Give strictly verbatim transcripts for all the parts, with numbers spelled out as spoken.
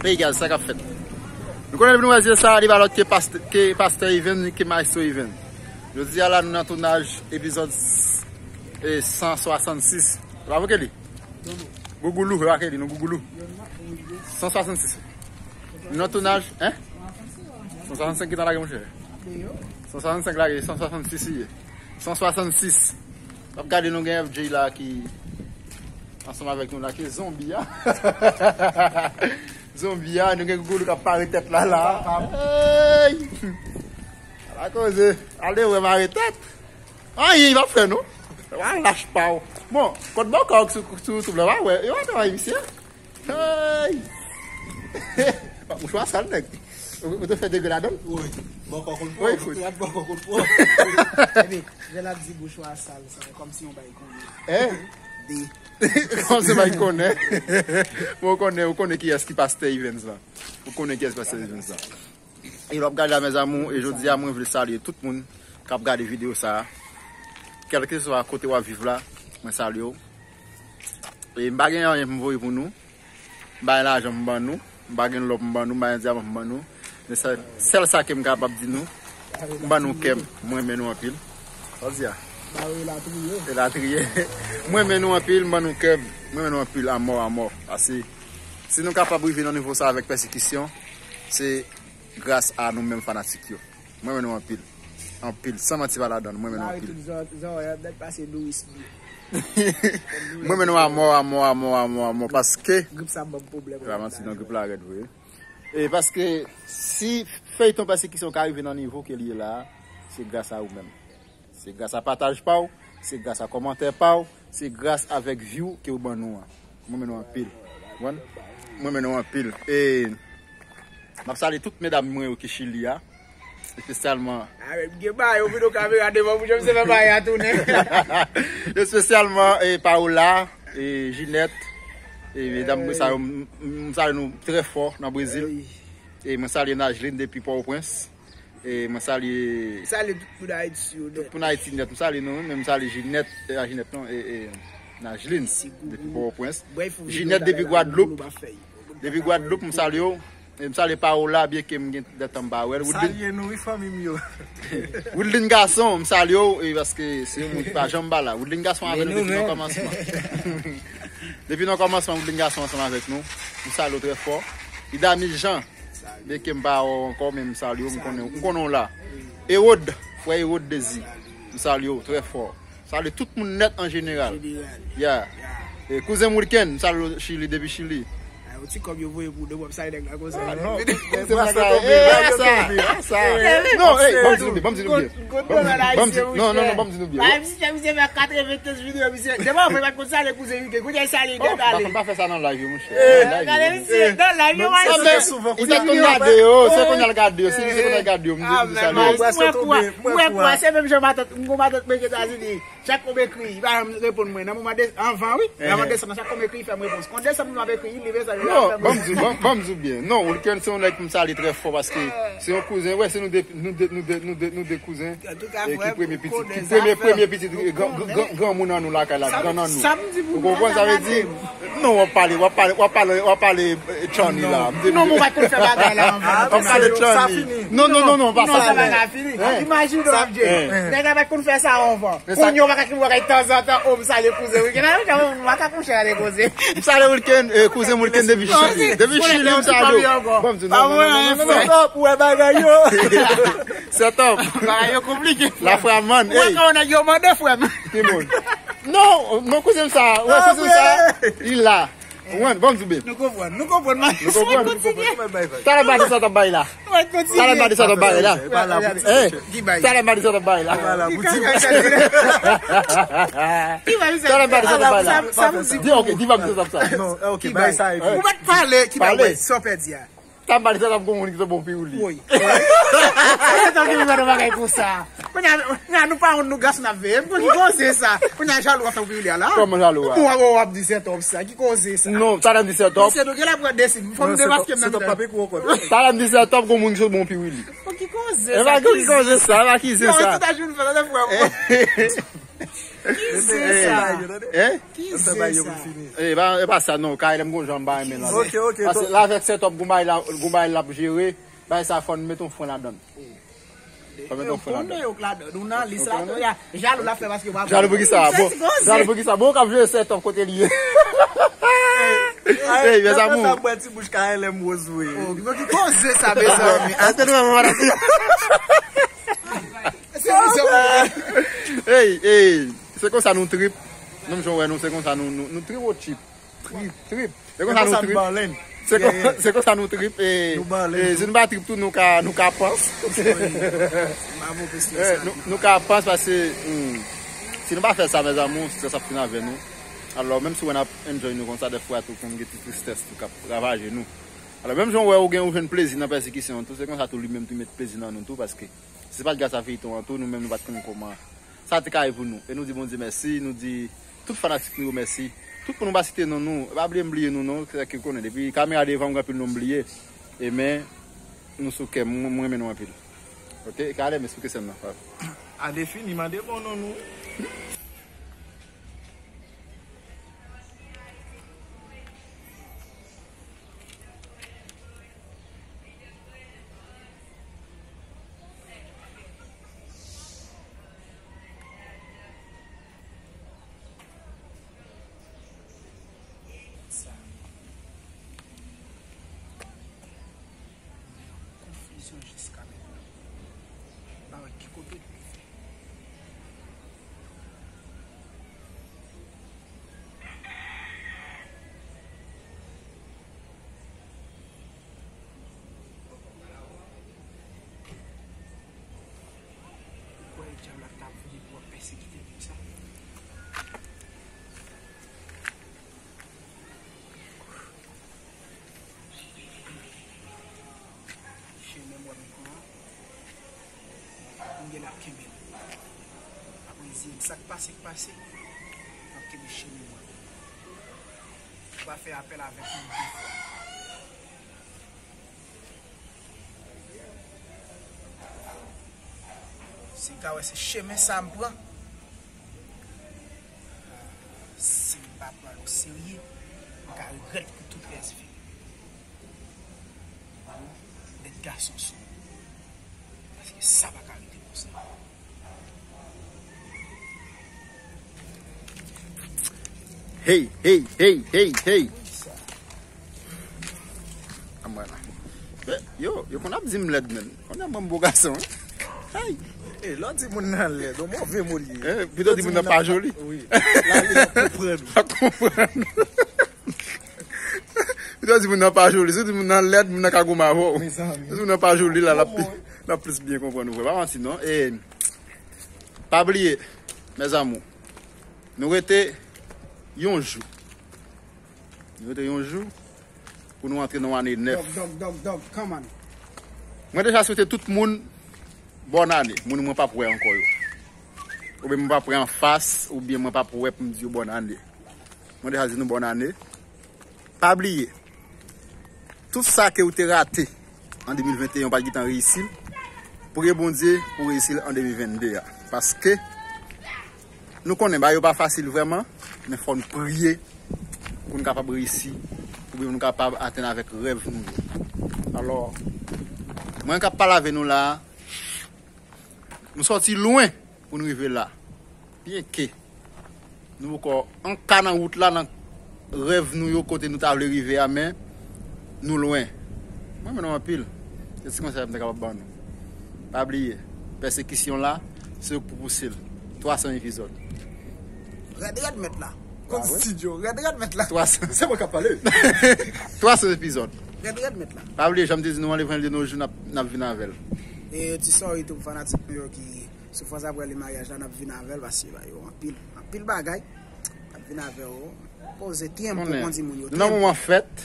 Peyi Gaz, sa k ap fèt? Nou konnen depi nou wè zye sa, li pa lòt ke pastè, ke pastè Even, ke maestro Even. Jodi a la, nou nan tounaj epizòd, e, san swasannsis. Bravo, Kelly. Gougoulou, yo, Kelly, nou gougoulou. San swasannsis. Nou nan tounaj, en? San swasannsenk ki ta lage, monchè. San swasannsenk lage, san swasannsis li ye. San swasannsis. W ap gade nou gen F J la ki ansanm avèk nou la, ki zonbi a. Zonbi a, nou gen Gougoulou k ap pare tèt la la. Ey! Ala koze, ale wè mare tèt. Anyen, li p ap fè nou. Wa lach pa w. Bon, kot bòkò sou, sou YouTube la, w a wè. Yo, w a wè misye. Hey! Mouchwa sal, nèg. Ou, ou te fè degre ladan l? Wi. Bòkò konn pran. Wi, fout. Rat bòkò konn pran. Epi, lè l ap di mouchwa sal, sa, kòmsi yon bay konnen. Eh? De. Kòmsi bay konnen. Bon, ou konnen, ou konnen kiyès ki pastè Evens la. Ou konnen kiyès pastè Evens la. E w ap gade la, mes amours, e jodi a, mwen vle salye tout moun k ap gade videyo sa a. Kèlkeswa kote w ap viv la, mwen salye w. E m pa gen anyen pou m voye pou nou. M pa gen lajan pou m ban nou. M pa gen lò pou m ban nou. M pa gen dyaman pou m ban nou. Men sèl, sèl sa ke m kapab di nou, m ban nou kè m. Mwen renmen nou anpil. Sa w di a? Ba wi, elatriye. Elatriye. Mwen renmen nou anpil, m ban nou kè m. Mwen renmen nou anpil, amò, amò. Pase, si nou kapab rive nan nivo sa avèk pèsekisyon, se gras a nou menm fanatik yo. Mwen renmen nou anpil. Anpil. San manti pa ladan l, mwen renmen nou anpil. Mare tout zò-, zòrèy ap dat pase Louis Bou. Mwen renmen nou amò, amò, amò, amò, amò, paske. Grip sa ban m pwoblèm. Pa manti non, grip la rèd vre. E paske si feyton pèsekisyon ka rive nan nivo ke l ye la, se gras a ou menm. Se gras a pataj pa w, se gras a kòmantè pa w, se gras avèk view ke w ban nou an. Mwen renmen nou anpil. Konprann? Mwen renmen nou anpil. E m ap salye tout medam mwen yo ki Chili a. Espesyalman. A, men m gen bagay, ou vin yon kamera devan pou jan misye fè bagay a tounen. Espesyalman, e, Paola, e, Ginette, e, medam sa yo, m, m, m salye nou trè fò nan Brezil. Ey. E mwen salye Najlin depi Pòtoprens. E mwen salye. Salye tout moun Ayiti yo nèt. Tout moun Ayiti nèt. Mwen salye nou, men mwen salye Ginette, e, a Ginette non, e, e, Najlin depi Pòtoprens. Ginette depi Gwadloup. Depi Gwadloup, mwen salye w. E mwen salye Paola, byenke m gen de tan m pa wè l. Woodlin. Salye nou, wi, fanmi m yo. Woodlin Gason, mwen salye w, e paske se yon moun ki pa janm pa la. Woodlin Gason avè nou depi nan kòmansman. Depi nan kòmansman, Woodlin Gason ansanm avèk nou. Mwen salye w trè fò. Idamil Jean. Byenke m pa wè w ankò, men m salye w, m konnen, m konnen w la. Erod, frè Erod Dezi, m salye w trè fò. Salye tout moun nèt an jeneral. Jeneral. Yeah. Yeah. E kouzen Wilken, m salye w Chili, depi Chili. Ay, yon ti kòb yo voye pou nou, w ap salye nèg la konsa. Ah, non. Se pa sa, e, pa sa, pa sa. Non, ey, ban m di nou byen, ban m di nou byen. Ban m di, non, non, non, ban m di nou byen. Ay, misye, misye fè katrevenkenz videyo, misye. Depi w fè, pa t konn salye kouzen Wilken. Kounye a, salye nèt ale. M pa fè sa nan live yo, monchè. Eh, gade misye, nan live yo, men sa, men, li pa t konn gade yo, se kounye a l gade yo, se li se kounye a l gade yo, m di, m di sa li. Mwen kwè, mwen kwè, se menm jan matant, m gon matant mwen ki Etazini, chak kou m ekri, li pa janm reponn mwen, nan moman de, anvan wi, avan desanm nan, chak kou m ekri, li fè m repons. Kon desanm m ap ekri, li bezwen, li ap fè m repons. Non, ban m di, ban, ban m di w byen. Non, Wilken se yon nèg pou m salye trè fò, paske se yon kouzen, wè, se nou de, nou de, nou de, nou de, nou de kouzen. Antouka, e ki frè m, premye pitit, ki premye, premye pitit, gran, gran, gran, granmoun an nou lakay la, grann an nou. Ou konprann sa vle di? Non, w ap pale, w ap pale, w ap pale, w ap pale, eh, Tchani la. Non, mwen pa konn fè bagay la anvan. W ap pale Tchani. Non, non, non, non, pa sa. Non, sa pa ka fini. Imajine w. Nèg la pa konn fè sa anvan. Kounye a w pa ka, w pa ka tanzantan, o, m salye kouzen Wilken. Nan, nan, w pa ka kouche ale koze. M salye Wilken, eh, kouzen Wilken depi Chili. Depi Chili, m salye w. Bon, m di non, non, non, non, non. Stop, ou wè bagay yo. Set up. Bagay yo konplike. La frè a man. Ou wè kòman nèg yo mande frè m. Ki moun? Non, non, kouzen m sa. Wè, kouzen m sa. Li la. Ou konprann? Bon, m di w byen. Nou konprann, nou konprann, man. Nou konprann? Talè m pa di sa t ap bay la. Talè m pa di sa t ap bay la. Talè m pa di sa t ap bay la. Talè m pa di sa t ap bay la. Di, ok, di pa m sa t ap sa. Non, ok, bay sa epi. Ou pa t pale, ki bagay sa w pèdi a? Sa m pale, sa t ap gon moun ki te bon piwili. Woy. Se tankou yon bagay konsa. Kounye a, kounye a, nou pa wont nou gason ap veye. M ki koze sa. Kounye a jalou ap fè piwili a la. Kòman jalou a? Ou w ap di se top sa. Ki koze sa? Non, sa t ap di se top. Mesye, nou gen la pran desi. Fò m demaske m nan mitan. Sa t ap di se top, gon moun ki te bon piwili. Ki koze sa? E pa ki koze sa, e pa ki zen sa. Yo, tout a joun fè la, frè. Ki zen sa? Hein? Ki zen sa? E pa, e pa sa non, K L M gon jan m pa renmen la. Ok, ok, paske la avèk setup gon bagay la, gon bagay l ap jere, bagay sa fò n met yon fren ladan l. Fò n met yon fren ladan l. Yo nan lis la, jalou l ap fè paske w pa jalou pou ki sa? Bon, jalou pou ki sa? Bon, k ap jere setup kote li ye. Hey, mes amours. Sa bwè ti bouch K L M Rose vre. Ki koze sa, mezanmi? Achte nou pa. Hey, hey, se konsa nou trip. Menm jan w wè nou, se konsa nou, nou, nou trip ou trip. Trip, trip. Se konsa nou trip. Se konsa nou trip. E, si nou pa trip tou, nou ka, nou ka panse. Nou, nou ka panse paske, hmm, si nou pa fè sa, mes amours, strès ap fin avè nou. Alò, menm si w wè n ap enjoy nou konsa, dèfwa tou konn gen ti tristès tou k ap ravaje nou. Alò, menm jan w wè ou gen ou jwenn plezi nan pèsekisyon an tou, se konsa tou li menm tou met plezi nan nou tou, paske si se pa t gras a feyton an tou, nou menm nou pa t konn kòman sa te ka ye pou nou. E nou di Bondye mèsi, nou di tout fanatik nou yo mèsi. Tout moun nou pa site non nou, pa bliye m bliye nou non, se sa ki konnen. Depi kamera devan m, gen anpil non m bliye. E men, nou sou kè m, mwen renmen nou anpil. Ok, K L M, esplike sèn nan. A defini, mande bon non nou. Sa. Konfizyon jiska mentnan. M pa wè ki kote pou fè. Ou kwè dyab la t ap vle pou w ap pèsekite m konsa? Chemen m wè m pran an, m gen l ap kenbe l. Ap reziye m. Sa k pase, k pase. M ap kenbe chemen mwen. Ou pa fè apèl avèk mwen de fwa. Si m ka wè se chemen sa m pran, si m pa pran l oserye, m ka regrèt pou tout rès vi m. Met gason sou mwen. Paske sa pa ka rete konsa. Hey, hey, hey, hey, hey. Anmwey la. Yo, yo konn ap di m lèd menm. Konn ap ban m bo gason, hein? Hey. Eh, lè w di moun nan lèd, yon move mo li ye. Eh, pito di moun nan pa joli. Wi. La li ap konprann ou. Ap konprann. Pito di moun nan pa joli. Si w di moun nan lèd, moun nan ka goumen avè w. Mezanmi. Si moun nan pa joli la, l ap pi, l ap plis byen konprann ou vre. Pa manti non. E pa bliye, mes amours, nou rete yon jou. Nou rete yon jou pou nou antre nan yon ane nèf. Dog, dog, dog, dog, come on. Mwen deja swete tout moun bòn ane. Moun mwen p ap wè ankò yo. Oubyen mwen p ap wè anfas, oubyen mwen p ap wè pou m di yo bòn ane. Mwen deja di nou bòn ane. Pa bliye, tout sa ke ou te rate an de mil venteyen, ou pa t gentan reyisi l, priye Bondye pou reyisi l an de mil vennde a. Paske nou konnen bagay yo pa fasil vrèman, men fò n priye pou n kapab reyisi, oubyen pou n kapab atenn avèk rèv nou yo. Alò, mwen k ap pale avè nou la a, nou sòti lwen pou n rive la. Byenke nou poko anka nan wout la, nan rèv nou yo, kote nou ta vle rive a, men nou lwen. Mwen renmen nou anpil. Se ti konsèy m te kapab ban nou. Pa bliye, pèsekisyon la, se yo k pou pouse l. Twa san epizòd. Rèd, rèd mèt la. Kont stidyo, rèd, rèd mèt la. Twa san. Se mwen k ap pale. Twa san epizòd. Rèd, rèd mèt la. Pa bliye, jan m te di nou an, Levanjil de nos jours, n ap, n ap vin avè l. E ti sòri tou pou fanatik nou yo ki soufrans aprè li maryaj la, n ap vin avè l, paske ba yo anpil, anpil bagay. N ap vin avè yo. Poze, tyenm pou kondi moun yo. Nou nan moman fèt.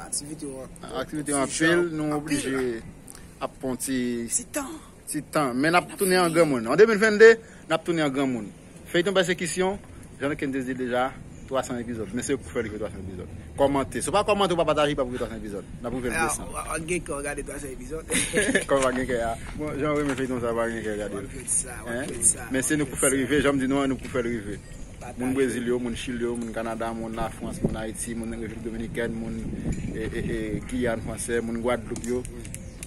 Aktivite yo. Aktivite yo anpil, nou oblije ap pran ti, ti tan. Ti tan. Men n ap tounen an granmoun. An de mil vennde, n ap tounen an granmoun. Feyton pèsekisyon, jan nou te di deja, Twa san epizòd. Men se ou k pou fè l rive twa san epizòd. Kòmante. Si w pa kòmante, ou pa pataje, li p ap rive twa san epizòd. N ap rive l desan. Gen kè w gade twa san epizòd. Kòman pa gen kè a? Bon, jan w renmen feyton sa, pa gen kè gade l. Men se nou k pou fè l rive, jan m di nou an, nou k pou fè l rive. Moun Brezil yo, moun Chili yo, moun Kanada, moun Lafrans, moun Ayiti, moun Repiblik Dominikèn, moun e, e, e, Giyàn Fransè, moun Gwadloup yo.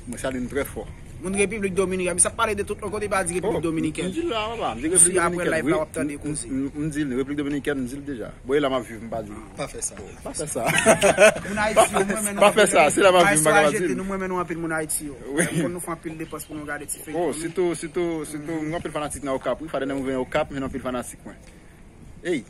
Mwen salye n trè fò. Moun Repiblik Dominikèn, sa pale de tout lòt kote, pa di Repiblik Dominikèn. M di l la, papa. M di Repiblik Dominikèn. M di l, Repiblik Dominikèn, m di l deja. Bon, e la m ap viv, m pa di l. Pa fè sa. Pa fè sa. Moun Ayiti yo, mwen menm Pa fè sa, se la m ap viv, m pa ka di l. Nou mwen menm nou anpil moun Ayiti yo. Konn nou fè anpil depans pou nou gade ti feyton. Oh, sitou, sitou, sitou, m gen anpil fanatik nan Okap, wi. Fadè nan mwen vin Okap, men anpil fanatik mwen. Ey,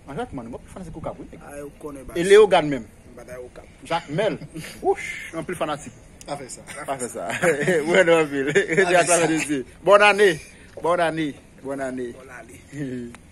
an Jakmèl, m gen anpil fanatik Okap, wi. Ah, ou konnen ba. E Leyogan menm. Batay Okap. Jakmèl. Wouch, anpil fanatik. Pa fè sa. Pa fè sa. Mwen anpil. Rete ak sa, mwen di. Bonne année. Bonne année. Bonne année. Bon, ale.